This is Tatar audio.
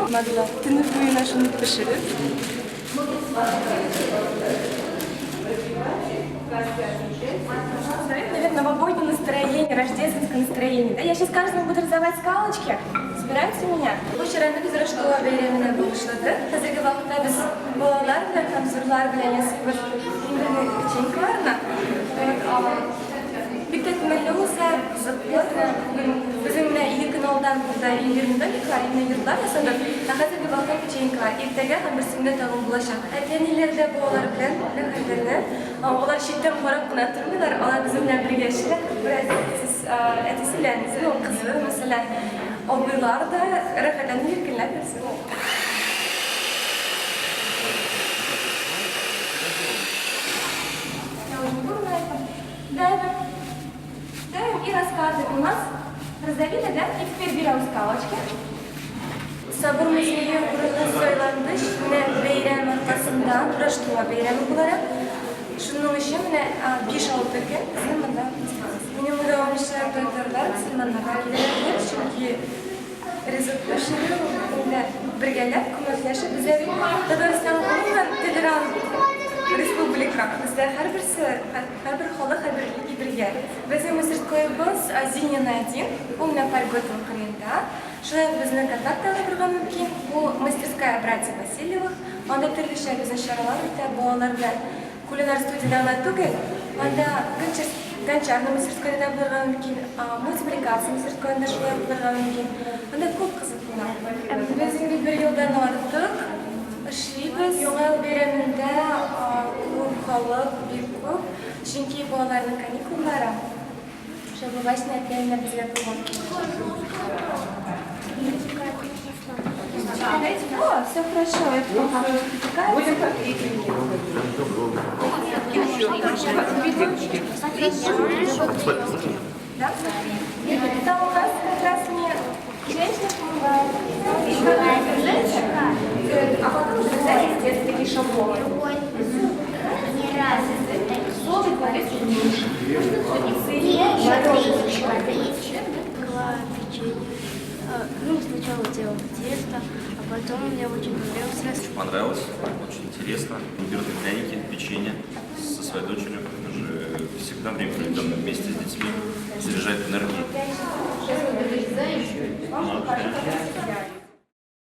Мадла төне буена шуны пешереп. Наверное, новогоднее настроение, рождественское настроение. Да, я сейчас каждому буду раздавать скалочки. Собирайте меня. Бу чараны без Раштуа бәйрәменә багышладык. Хәзерге вакытта без балалар белән һәм зурлар белән ясыйбыз имбирный печенькаларны. Бик тә күңелле уза, кызыклы. Бүген безнең менә ике көн алдан монда имбирный домиклар, именно йортлар ясадык. Ә хәзерге вакытта печенькалар. Иртәгә һәм берсегөндә тагын булачак. Әти-әниләр дә балалар белән рәхәтләнә. Алар читтән карап кына тормыйлар, алар безнең белән бергә эшлиләр. Бераз әтисе белән әнисе, ул кызы, мәсәлән, абыйлар да рәхәтләнеп иркенләп ясыйлар. Я уже не буду на этом. Давим, давим и раскатываем. У нас раздавили, да? И теперь берем скалочки. Сабыр музее урыны сайланды менә бәйрәм аркасында, Раштуа бәйрәме буларак. Шуның өчен менә 5-6 көн безнең монда узган. Минем уйлавымча, татарлар мөселманнарга киләләр, чөнки ризык пешерү инде бергәләп, күмәкләшеп, бездә бит Татарстан гомумән толерант республика. Бездә һәрберсе, һәрбер халык, һәрбер религия бергә. Безнең мастерскоебыз Зинина 1, ул менә Парк Горького кырыенда. Шулай ук безне контакт алырга мөмкин. Бу мастерская братьев Васильевых. Анда төрлечә безнең чаралар үтә, балалар белән кулинар студиядә генә түгел, анда гончарный мастерскойда да булырга мөмкин, мультипликация мастерскоенда шулай ук булырга мөмкин. Анда күп кызыклы. Без инде бер елдан артык эшлибез. Яңа ел бәйрәмендә күп халык, бик күп, чөнки балаларның каникуллары. О, все хорошо, это Да? Там у нас как раз мне женщина помогает. А потом уже взяли сделать такие шаблоны. Пекла печенье. Ну, сначала делала тесто, а потом мне очень понравилось. Очень понравилось, очень интересно. Имбирные пряники, печенье со своей дочерью. Уже всегда время проведенное вместе с детьми заряжает энергией. Сейчас.